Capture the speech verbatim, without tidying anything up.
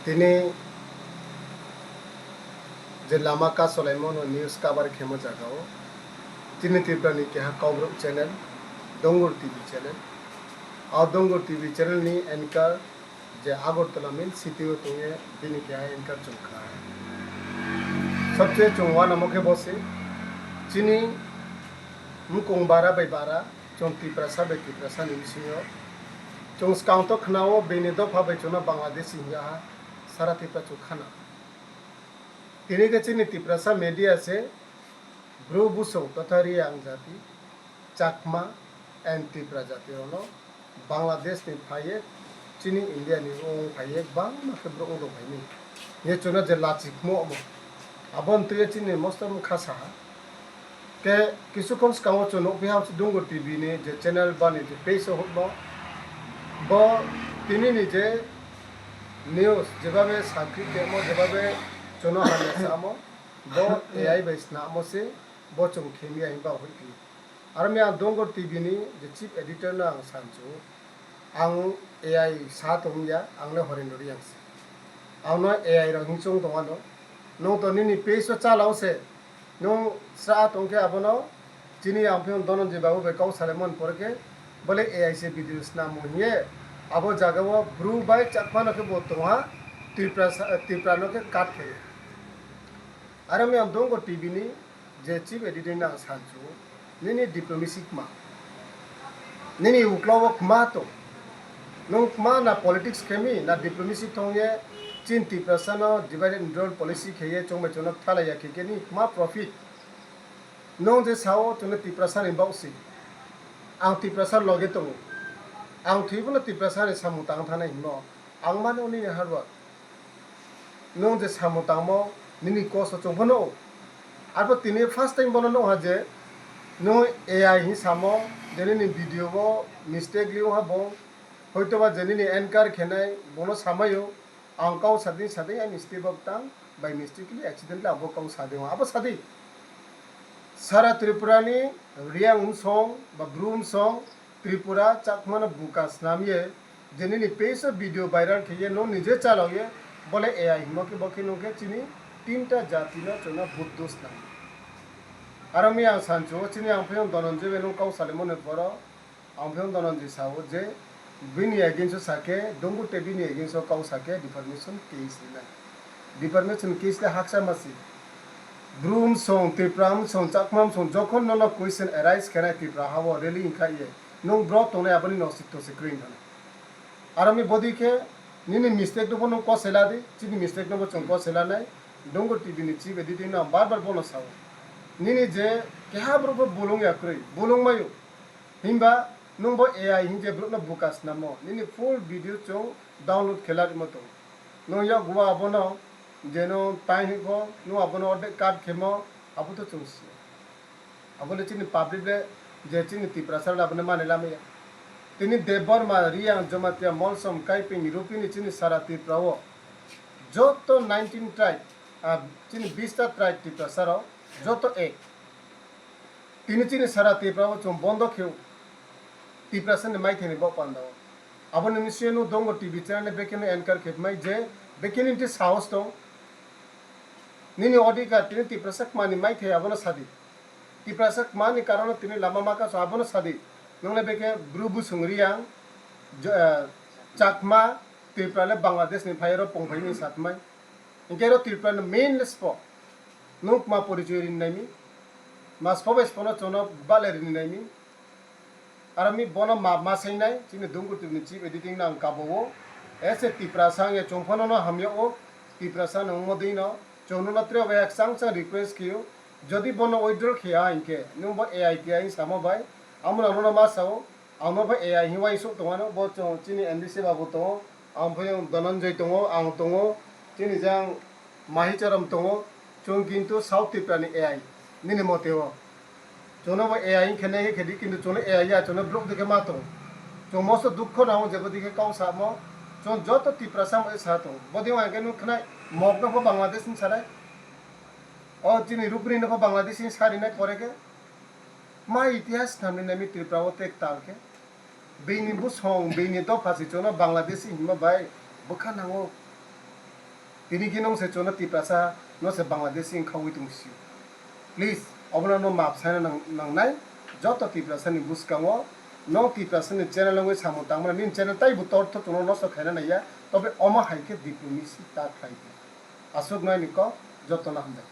Tini je lama kasolaimo no news cover khemo jaga o, chini Tripura ni keha Kokborok channel, Dongur T V channel. O Dongur T V channel ni anchor je Agartala main city o tongye bini keha anchor chwng kha. Sabse chwng wanamo khe bo se chini mukung bara bai bara chwng Tiprasa bai Tiprasa ni bisingo chwng swkang to khna o bini dopha bai chwngno Bangladesh hingya ha sara Tripura chwng khana. Tini khe chini Tiprasa media se Bru busong totha Riang jati, Chakma and Tipra jati rokno Bangladesh ni phaiye chini India ni wng phaiye bangma khe borok wng tong phaini. Ye chwngno je lachikmo omo. Abo wng twi chini mosto wng kha saha. Ke kisu khon swkango chwng nukphi ha Dongur T V ni je channel bani je page o hwnmo. Bo tini ni je news jebabe sakri temo jebabe chwngno hamya samo. Bo A I bai snamo se bo chwng khemya hinba hoi phi. Aro mi ang Dongur T V ni je chief editor no ang sanchu, ang A I sa tongya, ang le Horendra Riang se. Ang no A I rok hing chwng tong ano. Nwng to nini page o chalao se. Nwng sa tong khe abono chini ang phiyo Dhananjay babu bai kok salaimani pore khe bole A I se video snamo hiye. Abo jaga o Bru bai Chakma no khe bo tongha, Tripura sa-, Tripura no khe cut khe. Aro mi ang Dongur T V ni je chief editor no ang sanchu, nini diplomacy kma? Nini ukla o kma tong? Nwng kma na politics khemi na diplomacy thongye chin Tiprasa no divide and rule policy kheye chongbai chongno thalaiya khe khe ni kma profit? Nwng je sao chwngno Tiprasa ni bok si, ang Tiprasa loge tongo, ang thwibo no Tiprasa ni samung tang thanai hino, ang mano nini hardwork. Nwng je samung tangmo nini kosto chwng phano. Arbo tini first time bono nukha je nwng A I hin samo je nini video o mistake liyo ha bo. Hoito ba je nini anchor khenai bono samayo. Ang kau sading sading ani step up tang by mistakenly accidentally abo kau sading abo sadi. Sara Tripura ni Riang umsong ba Bru umsong Tripura Chakmano buka snamye je nini page o video viral kheye no nije chalokye bole A I himo khe bo khe nungkhe chini tinta jati no chwngno buddo snam. Aro mi ang sancho chini ang phiyong Dhananjay bai nung kau salimoni poro ang phiyong Dhananjay sao je bini against o sakhe Dongur tei bini against o kau sakhe defamation case rinai. Defamation case le haksa masi. Bru umsong, Tripura umsong, Chakma umsong, jokhon nono question arise khenai Tripura hao rally wngkha ye, nwng bro tongnai aboni nosik tosik kwrwi wngkha. Aro mi bodi khe nini mistake no bo nwng kosela di, chini mistake no bo chwng kosela nai. Dongur T V ni chief editing no ang bar bar bono sao. Nini je keha bro bo bolong ya kwrwi, bolong mayo. Himba nwng bo A I hin je borokno buka snamo, nini full video chwng download khe larwimo tongo. Nwng yakgubo abono je nwng time hinpho nwng abono ordek cut khemo, abo to chwng sio. Abole chini public le je chini Tiprasa le abono mani lamaya. Tini Debbarma, Riang, Jamatia, Molsom, Kaiping, Rupini chini sara Tripura o joto nineteen tribe, ah, chini bista tribe Tiprasa rok joto ek. Tini chini sara Tripura o chwng bondo kheo Tiprasa ni maithai ni bok panda o. Aboni misi no Dongur T V channel ni bekhe no anchor khepmai je bekhe ni twi sahos tong. Nini odhikar tini Tiprasa kma ni maithai abono sadi. Tiprasa kma ni karon tini lama maka so abono sadi. Nongle bekhe Bru busung Riang, Jo-, eh, Chakma, Tripura le Bangladesh ni phai oro pongphai ni satmai. Hinkhe oro Tripura ni main le spo. Nwng kma porichoi rini naimi? Mas pho bai spo no chwngno bale rini naimi? Aro mi bono map ma sainai, chini Dongur T V ni chief editing no ang kabo o. Ese Tiprasa wngya chwng phano no hamya o. Tiprasa no wngmo dei no chwng no tre bai chang chang request khiyo. Jodi bono withdraw khiya hinkhe nwng bo A I T I samo bai amo no no ma sao. Ang no bo A I hin uaisuk tong ano, bo chwng chini M D C babu tongo, ang phai Dhananjay tongo, ang tongo, chini jang Mahicharam tongo, chwng kintu South Tripura ni A I, nini mote o. Chwngno bo A I hin khenai khe khedi, kintu chwngno A I ya, chwngno block dikhe ma tongo. Chwng moso dukho nango jebo dikhe kau samo, chwng joto Tiprasa mo sa tongo. Bodi uaikhe nwng khnai mokno pho Bangladesh ni sarai. O chini Rupini no pho Bangladesh ni sarinai pore khe. Ma itihas thamni nami Tripura o tek tal khe. Bini bosong, bini dopha se chwngno Bangladeshi hinma bai bwkha nango. Tini khe nwng se chwngno Tiprasa, no se Bangladeshi wngkha wi tong sio. Please, obono no map saina nang-, nangnai. Joto Tiprasa ni bwskango, nwng Tiprasa ni channel wngwi samung tangmani, nini channel taibo tortho chwngno nosto khaina naiya, tobe omo hai khe diplomacy ta khlai di. Aswk nai ni kok, jotono hambai.